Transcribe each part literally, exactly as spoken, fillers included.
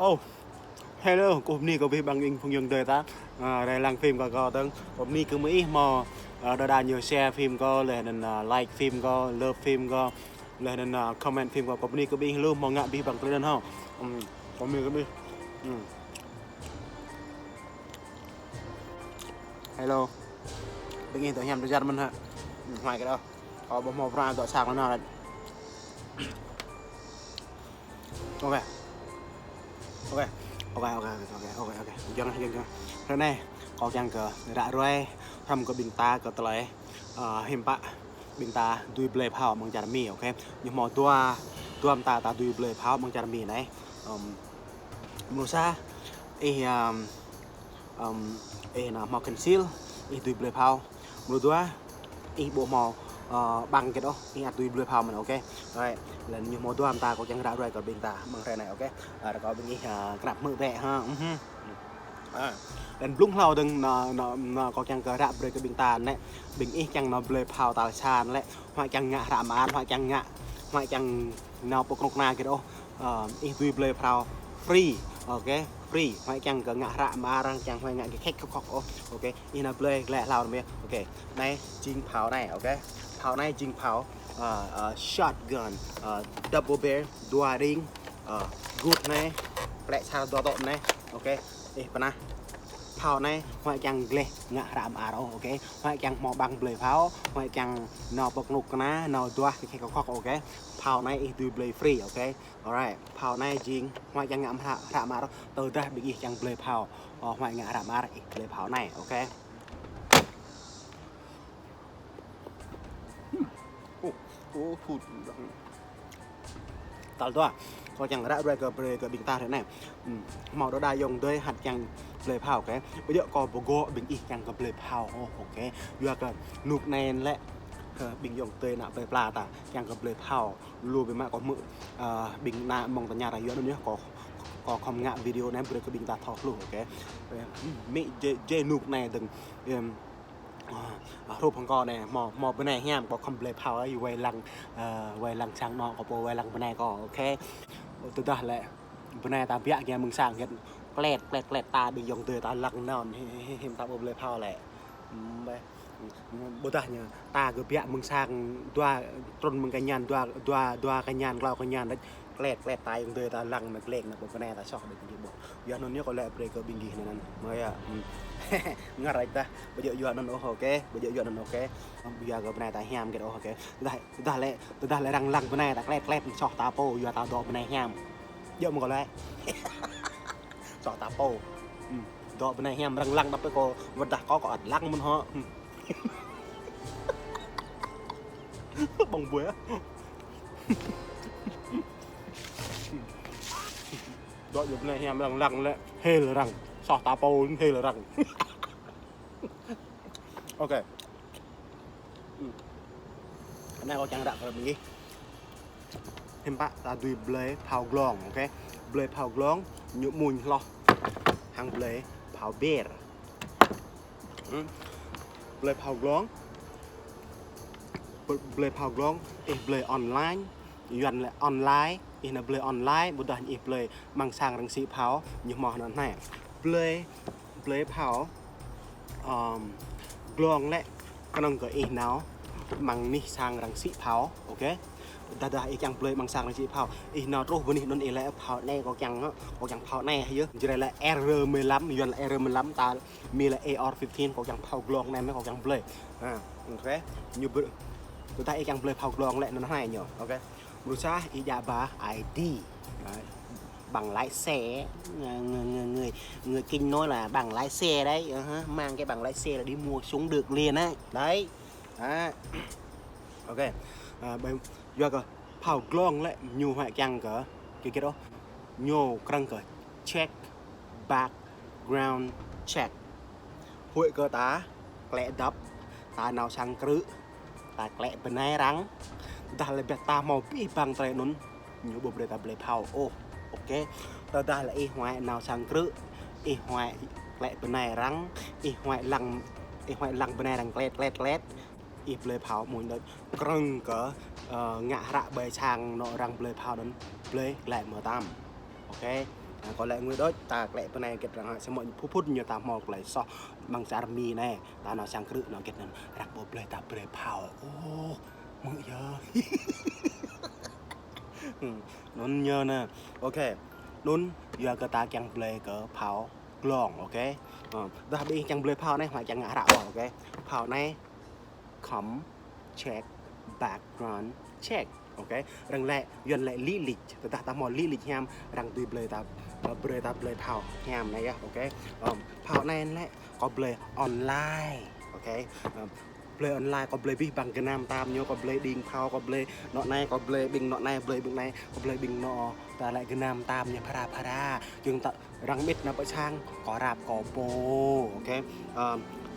Oh, hello, kâo bơni kơ abih bang ƀing phung ayŏng adơi ta. Ơ, rai lăng phim kơ kâo dơ̆ng. Kâo bơni kơ mơi ih hmâo, ơ, đơđa ñu share phim kâo, laih anŭn, ơ, like phim kâo, love phim kâo, laih anŭn, ơ, comment phim kâo. Kâo bơni kơ ƀing ih lu hmâo ngă abih bang tơlơi anŭn hŏ. Ừm, kâo bơni kơ ƀing ih. Ừm. Hello. Ƀing ih dŏ hiam dŏ djar mơ̆n hă? Ừm, huai kơ đôč. Kâo ƀu hmâo bruă dŏ sang lŏn anŭn. Ok. Ok. Ok, ok, ok, ok, ok. Jang, jang, jang. Ră anai, kâo kiăng kơ ră ruai, hrŏm kơ ƀing ta kơ tơlơi, ơ, hiư̆m pă ƀing ta dưi blơi phao amăng čar Mi, ok. Ñu hmâo dua, dua mơta ta dưi blơi phao amăng čar Mi anai. Ưm, mrô sa, ih, ưm, ưm, ih nao hmâo conceal, ih dưi blơi phao. Mrô dua, ih ƀu hmâo, ơ, bằng kơ đôč, ih ăt dưi blơi phao mơ̆n, ok. Rồi, lĕ ñu hmâo dua mơta kâo kiăng ră ruai kơ ƀing ta amăng hrơi anai, ok. Ơ, ră kâo ƀing ih, ơ, krăp hmư̆ bĕ hă. Ưm hưm. Ơ, lĕ blung hlâo dơ̆ng nao, nao, nao kâo kiăng kơ ră brơi kơ ƀing ta anai. Ƀing ih kiăng nao blơi phao tal sa lĕ, huai kiăng ngă hră mơar, huai kiăng ngă, huai kiăng nao pơ kơnuk kơna kơ đôč. Ơ, ih dưi blơi phao free, ok, free. Huai kiăng kơ ngă hră mơar, kiăng huai ngă kơ khĕk khŏk khŏk, ok. Ih nao blơi glaĭ hlâo anai, ok. Anai jing phao anai, ok. Phao anai jing phao, ơ, ơ, shotgun, ơ, double barrel, dua ring, ơ, gŭt anai, plĕ sar dua tŏ anai, ok. Ih pơnah. Phao anai, huai kiăng gleh ngă hră mơar ôh, ok. Huai kiăng hmâo bằng blơi phao, huai kiăng nao pơ kơnuk kơna, nao duah khĕk khĕk khŏk khŏk, ok. Phao anai ih dưi blơi free, ok. Alright, phao anai jing, huai kiăng ngă hră, hră mơar ôh, tơdah ƀing ih kiăng blơi phao, ơ, huai ngă hră mơar, ih blơi phao anai, ok. Ơ, ơ, phŭt. Tal dua, kâo kiăng ră ruai kơ brơi kơ ƀing ta ră anai. Ưm, hmâo đơđa ayŏng adơi hăt kiăng blơi phao, ok. Ƀu djơ̆ kâo pơgŏ ƀing ih kiăng kơ blơi phao, ôh, ok. Yua kơ rơnŭk anai lĕ, ơ, ƀing ayŏng adơi ană plơi pla ta kiăng kơ blơi phao. Lu biă mă kâo hmư̆, ơ, ƀing ană mơ̆ng tơña ta yua anŭn yơh, kâo, kâo khŏm ngă video anai brơi kơ ƀing ta thâo hluh, ok. Ơ, ưm, mĭ jĕ, jĕ rơnŭk anai dơ̆ng, ưm, Ơ, hrup hăng kâo anai, hmâo, hmâo bơnai hiam, kâo khŏm blơi phao, ơ, wai lăng, ơ, wai lăng sang anŏ kâo pô, wai lăng bơnai kâo, ok. Tơdah lĕ bơnai ta biă kiăng mơ̆ng sang hơget, klet, klet, klet, ta ƀing ayŏng adơi ta lăng anŭn, hi, hi, hi, hiư̆m ta ƀu blơi phao lĕ. Ưm, ƀu, ƀôdah ñu, ta kơ biă mơ̆ng sang dua, trŭn mơ̆ng kơñan, dua, dua, dua kơñan, klâo kơñan đôč. Klet, klet, ta ayŏng adơi ta lăng mă glek nă pơ bơnai ta soh đôč kơ ƀu. Yua anŭn yơh kâo lĕ brơi kơ ƀing gih anŭn. Mơ̆ yơh. Ưm. Ngă ră dah, ƀu djơ̆ yua anŭn ôh, ok. Ƀu djơ̆ yua anŭn, ok. Yua kơ bơnai ta hiam kơ ôh, ok. Tơdah, tơdah lĕ, tơdah lĕ arăng lăng bơnai ta klet, klet, soh ta pô, yua ta dŏ bơnai hiam. Djơ̆ mơ̆ kâo lĕ. Soh ta pô. Ưm. Dŏ bơnai hiam arăng lăng, tapi kâo wơ̆t dah kâo, kâo ăt lăng mơ̆n hŏ. Ưm. Ƀơ̆ng ƀuê. Dŏ yua bơnai hiam arăng lăng lĕ, hil arăng. Soh ta pô hil arăng. Ok. Ưm. Anai kâo kiăng ră kơ ƀing gih. Hiư̆m pă ta dưi blơi phao glông, ok. Blơi phao glông, ñu amuñ hloh hăng blơi phao ƀĕr. Ưm. Blơi phao glông. Bl-, blơi phao glông, ih blơi online, Yuan lĕ online, ih nao blơi online, ƀôdah ih blơi amăng sang răng sĭ phao, ñu hmâo anŭn anai. Blơi, blơi phao, ưm, glông lĕ, kơnơ̆ng kơ ih nao amăng anih sang răng sĭ phao, ok. Tơdah ih kiăng blơi amăng sang răng sĭ phao, ih nao truh ƀơi anih anŭn ih laĭ phao anai kâo kiăng, kâo kiăng phao anai, yơh. Jrai lĕ R mười lăm, Yuan lĕ R mười lăm, ta Mi lĕ A R fifteen, kâo kiăng phao glông anai, kâo kiăng blơi. Ha, ok. Ñu br-, tơdah ih kiăng blơi phao glông lĕ anŭn anai ñu, ok. Mrô sa ih djă ba I D. Đấy. Bằng lái xe, người, người, người, người, người Kinh nói là bằng lái xe đấy, ờ ha, mang cái bằng lái xe là đi mua súng được liền đấy. Đấy. Đó. Ok. Ơ, ƀơi, yua kơ phao glông lĕ ñu huai kiăng kơ, kơ, kơ đôč. Ñu krơ̆ng kơ check, background check. Huĭ kơ ta klĕ dăp, ta nao sang krư̆, ta klĕ bơnai arăng. Tơdah lĕ biă ta hmâo abih bang tơlơi anŭn, ñu ƀu brơi ta blơi phao ôh. Ok. Tơdah lĕ ih huai nao sang krư̆, ih huai klĕ bơnai arăng, ih huai lăng, ih huai lăng bơnai arăng klet, klet, klet. Ih blơi phao amuñ đôč. Krơ̆ng kơ, ơ, ngă hră ƀơi sang anŏ arăng blơi phao anŭn blơi glaĭ mơtam. Ok. Kâo lĕ ngui đôč, ta klĕ pơ anai gĕt arăng hă, samơ̆ phŭt phŭt ñu ta hmâo tơlơi soh mơ̆ng čar Mi anai, ta nao sang krư̆ nao gĕt anŭn, arăng ƀu brơi ta brơi phao. Ôh, mơ̆ yơh. Anŭn ñu anai. Ok. Anŭn yua kơ ta kiăng brơi kơ phao glông, ok. Dah ƀing ih kiăng brơi phao anai, hmâo kiăng ngă hră ƀôh, ok. Phao anai khŏm check background check, ok. Arăng lĕ, Yuan lĕ lý lịch, tơdah ta hmâo lý lịch hiam, arăng dưi brơi ta, brơi ta brơi phao hiam anai yơh, ok. Phao anai lĕ kâo brơi online, ok. Brơi online, kâo brơi abih bang gơnam tam ñu, kâo brơi đing phao, kâo brơi anŏ anai, kâo brơi ƀing anŏ anai, brơi ƀing anai, kâo brơi ƀing anŏ, ta lĕ gơnam tam ñu phara phara. Jing ta arăng mĭt nao pơ sang, kâo răp kâo pô, ok.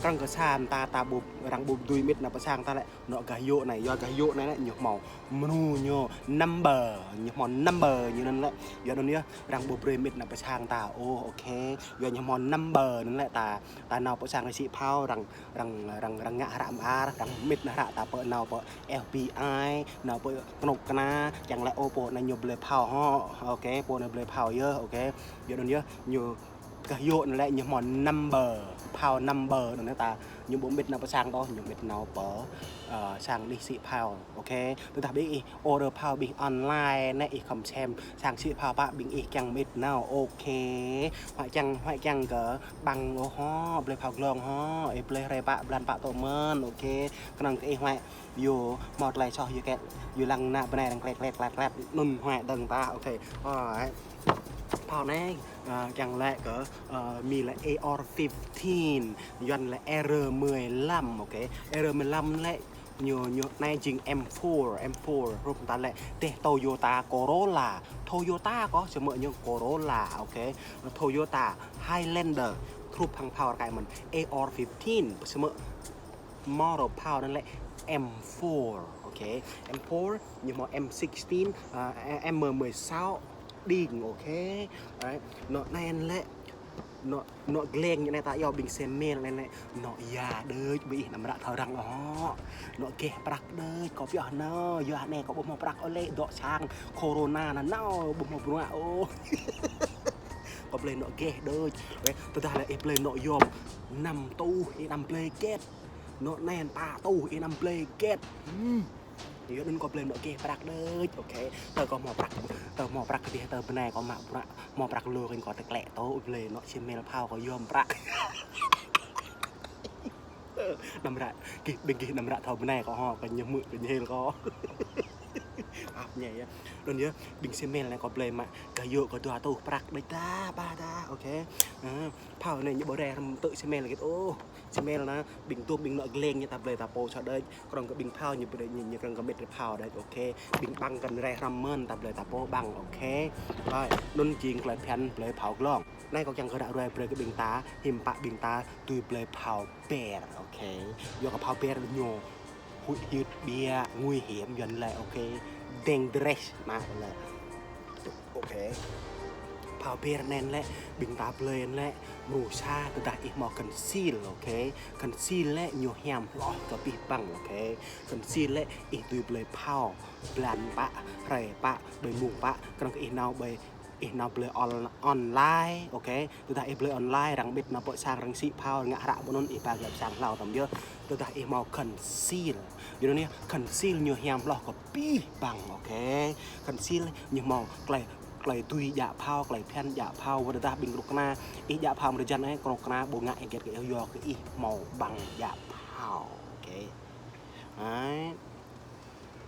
Krăng kơ sang ta, ta ƀu, arăng ƀu dưi mĭt nao pơ sang ta lĕ, anŏ gah yŏ anai, yua gah yŏ anai lĕ ñu hmâo mơnu ñu number, ñu hmâo number ñu anŭn lĕ. Yua anŭn yơh, arăng ƀu brơi mĭt nao pơ sang ta. Ôh, ok. Yua ñu hmâo number anŭn lĕ ta, ta nao pơ sang rơsĭ phao, arăng, arăng, arăng, arăng ngă hră mơar, arăng mĭt nao hră ta pơ nao pơ FBI, nao pơ kơnuk kơna, kiăng lĕ ôh pô anai ñu brơi phao hŏ. Ok, pô anai brơi phao yơh, ok. Yua anŭn yơh, ñu gah yŏ anŭn lĕ ñu hmâo number, phao number anŭn ta, ñu ƀu mĭt nao pơ sang ôh, ñu mĭt nao pơ, sang anih rơsĭ phao. Ok, tơdah ƀing ih order phao ƀing online anai ih khŏm sem sang rơsĭ phao pă ƀing ih kiăng mĭt nao. Ok. Hmâo kiăng, hmâo kiăng kơ ƀăng ôh hŏ, brơi phao glông hŏ, ih brơi hrơi pă, blan pă tŏ mơ̆n. Ok. Kơnơ̆ng kơ ih hmâo yua hmâo tơlơi soh yua kĕ, yua lăng ană bơnai arăng klĕt klĕt klĕt klĕt, anŭn hmâo dơ̆ng ta. Ok. Ơ, phao anai, kiăng lĕ kơ, Mi lĕ AR fifteen, Yuan lĕ R mười lăm, ok. R mười lăm lĕ ñu, ñu anai jing M four, M four, hrup ta lĕ dêh Toyota Corolla, Toyota kâo, samơ̆ ñu Corolla, ok. Toyota Highlander, hrup hăng phao rơkơi mơ̆n, AR fifteen, samơ̆ model phao anŭn lĕ M four, ok. M four, ñu hmâo M sixteen, M mười sáu, đing, ok. Anŏ anai lĕ, anŏ, anŏ gleng ñu anai ta iâu ƀing semel anai lĕ, anŏ ia đôč ƀing ih anăm ră thâo răng ôh. Anŏ geh prăk đôč, kâo pioh nao, yua anai kâo ƀu hmâo prăk ôh lĕ, dŏ sang corona anŭn nao, ƀu hmâo bruă ôh. Kâo brơi anŏ geh đôč. Tơdah lĕ ih brơi anŏ yôm năm rơtuh, ih anăm brơi gĕt. Anŏ anai pă rơtuh, ih anăm brơi gĕt. Yua anŭn kâo brơi anŏ geh prăk đôč, ok. Tơ kâo hmâo prăk, tơ hmâo prăk kơdih tơ bơnai kâo mă prăk, hmâo prăk lu kơ kâo tơklĕ tŏ, ih brơi anŏ semel phao kâo yôm prăk. Anăm ră, gih, ƀing gih anăm ră thâo bơnai kâo hŏ, kơ ñu hmư̆ kơ ñu hil kâo. Ăp ñai yơh. Anŭn yơh, ƀing semel anai kâo brơi mă, gah yŏ kâo dua rơtuh prăk đôč ta, ba ta, ok. Phao anai ñu ƀu rai hrŏm tŭ semel gĕt ôh. Semel anai, ƀing tŭ ƀing anŏ gleng ñu ta brơi ta pô soh đôč. Krăng kơ ƀing phao ñu brơi ñu, ñu krăng kơ mĭt phao đôč, ok. Ƀing ƀăng kăn rai hrŏm mơ̆n ta brơi ta pô ƀăng, ok. Rồi, anŭn jing tơlơi phiăn brơi phao glông. Anai kâo kiăng kơ ră ruai brơi kơ ƀing ta, hiư̆m pă ƀing ta dưi brơi phao ƀĕr, ok. Yua kơ phao ƀĕr ñu huĭ hyưt ƀiă, nguy hiểm Yuan lĕ, ok. Dangerous mă lĕ. Ok. Phao ƀĕr anŭn lĕ, ƀing ta brơi anŭn lĕ, mrô sa tơdah ih hmâo conceal, ok. Conceal lĕ ñu hiam hloh kơ abih bang, ok. Conceal lĕ ih dưi brơi phao, blan pă, hrơi pă, ƀơi mông pă, krăng kơ ih nao ƀơi, ih nao brơi on-, online, ok. Tơdah ih brơi online, arăng mĭt nao pơ sang arăng rơsĭ phao, ngă hră pơ anŭn, ih ba glăi sang hlâo tơm yơh. Tơdah ih hmâo conceal. Yua anŭn yơh, conceal ñu hiam hloh kơ abih bang, ok. Conceal ñu hmâo tơlơi, tơlơi dưi djă phao, tơlơi phiăn djă phao, wơ̆t tơdah ƀing kơnuk kơna, ih djă phao mơ̆ng drơi jan anai, kơnuk kơna ƀu ngă ih gĕt kơ ih yua kơ ih hmâo ƀăng djă phao, ok. Hai.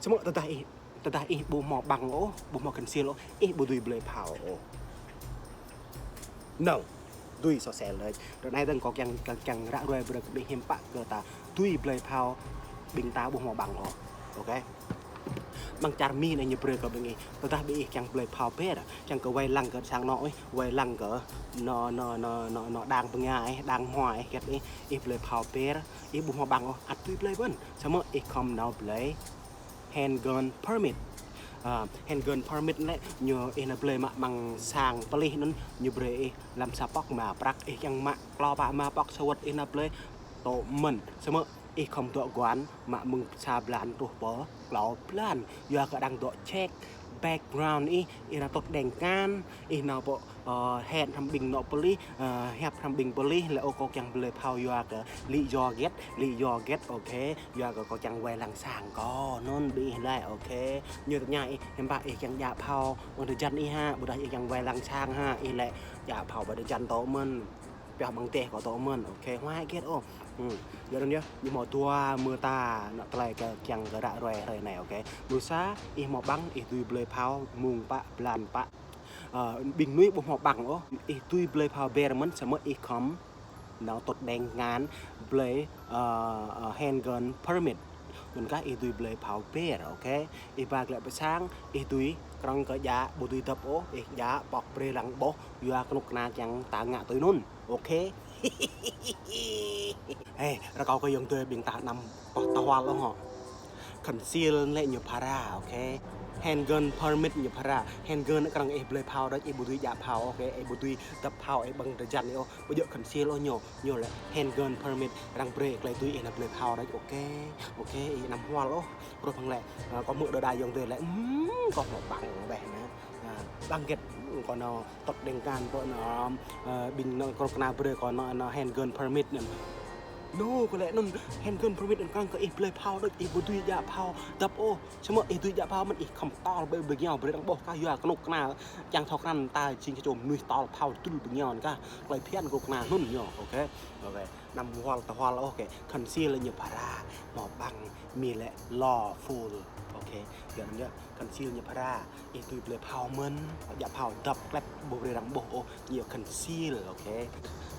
Samơ̆ tơdah ih, tơdah ih ƀu hmâo ƀăng ôh, ƀu hmâo conceal ôh, ih ƀu dưi brơi phao ôh. Anŭn, dưi soh sel đôč. Ră anai dơ̆ng kâo kiăng, kiăng, kiăng ră ruai brơi kơ ƀing ih hiư̆m pă kơ ta dưi brơi phao ƀing ta ƀu hmâo ƀăng ôh. Ok. Mơ̆ng čar Mi anai ñu brơi kơ ƀing ih. Tơdah ƀing ih kiăng brơi phao ƀĕr, kiăng kơ wai lăng kơ sang anŏ ih, wai lăng kơ anŏ, anŏ, anŏ, anŏ, anŏ đang bơnga ih, đang hmua ih, gĕt ih, ih brơi phao ƀĕr, ih ƀu hmâo ƀăng ôh, ăt dưi brơi ƀơ̆n. Samơ̆ ih khŏm nao brơi handgun permit. Ă, handgun permit lĕ ñu ih nao blơi mă amăng sang pơlih anŭn ñu brơi ih lăm sa pŏk rơma prăk, ih kiăng mă klâo pă rơma pŏk sa wơ̆t ih nao blơi tŏ mơ̆n. Samơ̆ ih khŏm dŏ guan mă mơ̆ng sa blan truh pơ klâo blan. Yua kơ đang dŏ check background ih, ih nao tŏt đeng kan, ih nao pơ, ơ, hét hrăm ƀing anŏ pôlis, ơ, hiăp hrăm ƀing pôlis, lĕ ơ kâo kiăng blơi phao yua kơ lý do hơget, lý do hơget, ok, yua kơ kâo kiăng wai lăng sang kâo, anŭn ƀing ih lĕ, ok. Ñu tơña ih, hiư̆m pă ih kiăng djă phao, ƀơi drơi jan ih hă, ƀôdah ih kiăng wai lăng sang hă, ih lĕ djă phao ƀơi drơi jan tŏ mơ̆n. Pioh ƀăng teh kâo tŏ mơ̆n, ok, huai hơget ôh. Hmm. Yua anŭn yơh, ñu hmâo dua mơta, anŏ tơlơi kơ kiăng kơ ră ruai hrơi anai, ok. Mrô sa, ih hmâo ƀăng, ih dưi blơi phao, mơ̆ng pă, blan pă. Ơ, ƀing mơnuih ƀu hmâo ƀăng ôh, ih dưi blơi phao ber mơ̆n, samơ̆ ih khŏm nao tŏt đeng kan, blơi, ơ, ơ, handgun permit. Anŭn kah ih dưi blơi phao ber, ok. Ih ba glaĭ pơ sang, ih dưi krăng kơ djă, ƀu dưi dăp ôh, ih djă pŏk brơi lăng ƀôh, yua kơnuk kơna kiăng ta ngă tui anŭn. Ok. Hê, rơkâo kơ ayŏng adơi ƀing ta anăm pơh tơhual ôh hŏ. Conceal lĕ ñu phara, ok. Handgun permit ñu phara. Handgun krăng ih blơi phao đôč, ih ƀu dưi djă phao, ok. Ih ƀu dưi dăp phao, ih ƀơ̆ng drơi jan ih ôh. Ƀu djơ̆ conceal ôh ñu, ñu lĕ handgun permit, arăng brơi tơlơi tui ih nao blơi phao đôč, ok. Ok, ih anăm hual ôh. Rơ̆ phang lĕ, ơ, kâo hmư̆ đơđa ayŏng adơi lĕ, hmm, kâo hmâo ƀăng ƀĕ anai. Ơ, ƀăng hơget, kâo nao tŏt đeng kan pơ anŏ, ơ, ƀing anŏ kơnuk kơna brơi kâo anŏ, anŏ handgun permit anŭn. Anŭn kâo lĕ anŭn handgun permit anŭn krăng kơ ih blơi phao đôč, ih ƀu dưi djă phao dăp ôh. Samơ̆ ih dưi djă phao mơ̆n ih khŏm tŏl ƀơi bơngiao brơi lăng ƀôh kah yua kơnuk kơna kiăng thâo krăn ta jing sa čô mơnuih tŏl phao dŭl bơngiao kah. Tơlơi phiăn kơnuk kơna anŭn ñu, ok. Ok. Anăm hual tơhual ôh, ok. Conceal ñu phara, hmâo ƀăng, mĭn lĕ lawful. Ok. Yua anŭn yơh, conceal ñu phara. Ih dưi blơi phao mơ̆n, djă phao dăp klĕp ƀu brơi arăng ƀôh ôh, ñu conceal, ok.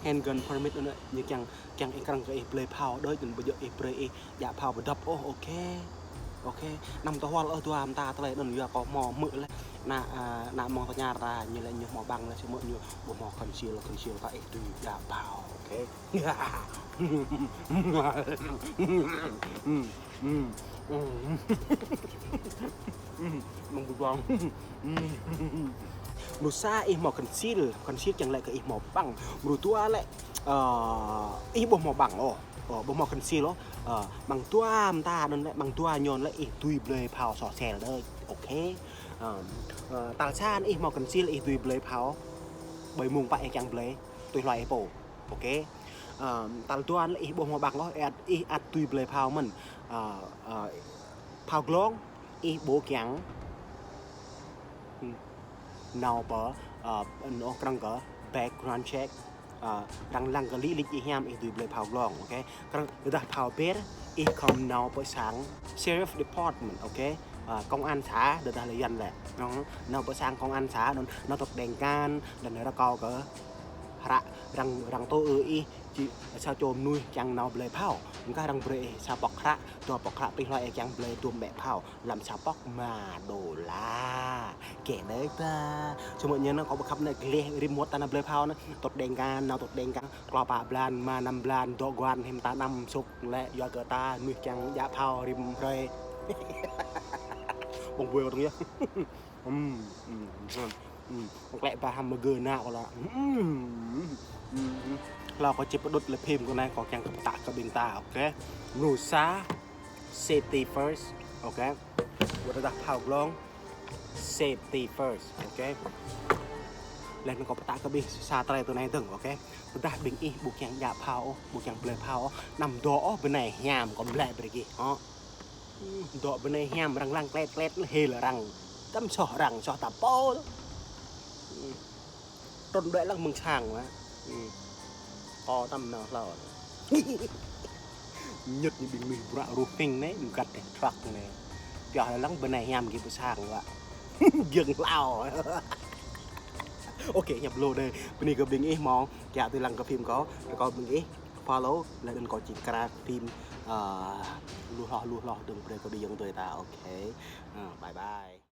Handgun permit anŭn ñu kiăng, kiăng ih krăng kơ ih blơi phao đôč, anŭn ƀu djơ̆ ih brơi ih djă phao pơdăp ôh, ok. Ok, anăm tơhual ôh dua mơta tơlơi anŭn yua kâo hmâo hmư̆ lĕ. Ană, ơ, ană mơ̆ng tơña ta ñu lĕ ñu hmâo ƀăng lĕ, samơ̆ ñu ƀu hmâo conceal, conceal kơ ih dưi djă phao, ok. Mơ̆ng ƀu ƀăng. Mrô sa ih hmâo conceal, conceal kiăng lĕ kơ ih hmâo ƀăng. Mrô dua lĕ, ơ, ih ƀu hmâo ƀăng ôh. Ơ, ƀu hmâo conceal ôh. Ơ, mơ̆ng dua mơta anŭn lĕ, mơ̆ng dua ñu lĕ ih dưi blơi phao soh sel đôč. Ok. Ơ, ơ, tal sa ih hmâo conceal ih dưi blơi phao. Ƀơi mơ̆ng pă ih kiăng blơi, tui hluai ih pô. Ok. Ơ, tal dua lĕ ih ƀu hmâo ƀăng ôh, ih ăt, ih ăt dưi blơi phao mơ̆n. Ơ, ơ, phao glông, ih ƀu kiăng. Hmm. Nao pơ, ơ, nao krăng kơ background check. Ơ, arăng lăng kơ lý lịch ih hiam ih dưi blơi phao glông, ok. Krăng tơdah phao ber, ih khŏm nao pơ sang Sheriff Department, ok. Ơ, công an xã, tơdah lĕ Yuăn lĕ. Nao, nao pơ sang công an xã, anŭn, nao tŏt đeng kan, anŭn rơkâo kơ hră arăng, arăng tŭ ư ih, či sa čô mơnuih kiăng nao blơi phao. Mơ̆ng kah arăng brơi ih sa pŏk hră, dua pŏk hră tui hluai ih kiăng blơi dŭm ƀĕ phao. Lăm sa pŏk rơma đôla. Kĕ đơi ta. Samơ̆ ñu anŭn kâo ƀu khăp anai gleh rĭm wơ̆t ta nao blơi phao anai. Tŏt đeng kan, nao tŏt đeng kan. Klâo pă blan, rơma năm blan, dŏ guan, hiư̆m ta anăm sŭk lĕ yua kơ ta mơnuih kiăng djă phao rĭm hrơi. Ƀơ̆ng ƀuê kâo tơ̆ng yơh. Hmm, hmm, hmm, hmm. Klĕ ba hăm mơgơ nao kâo lă. Hmm, hmm, hmm. Hlâo kâo či pơđŭt lĕ phim kâo anai kâo kiăng kơ pơtă kơ ƀing ta, ok. Mrô sa, safety first, ok. Wơ̆t tơdah phao glông, safety first, ok. Lĕ anŭn kâo pơtă kơ ƀing sa tơlơi tui anai dơ̆ng, ok. Tơdah ƀing ih ƀu kiăng djă phao ôh, ƀu kiăng blơi phao ôh, anăm dŏ ôh bơnai hiam kâo mlĕ brơi gih, hŏ. Dŏ bơnai hiam arăng lăng klĕt klĕt hil arăng. Tăm soh arăng, soh ta pô. Trŭn đuaĭ lăng mơ̆ng sang mă. Kâo tăm nao hlâo. Ñŭt ñu ƀing mơnuih bruă roofing anai, ƀing găt truck anai. Pioh lăng bơnai hiam gih pơ sang wă. Giŏng hlâo. Ok, hiăp lu đơi. Bơni kơ ƀing ih hmâo kiăng tui lăng kơ phim kâo. Rơkâo ƀing ih follow, lĕ anŭn kâo či kra phim, ơ, lu hloh, lu hloh dơ̆ng brơi kơ ƀing ayŏng adơi ta. Ok. Ơ, bye bye.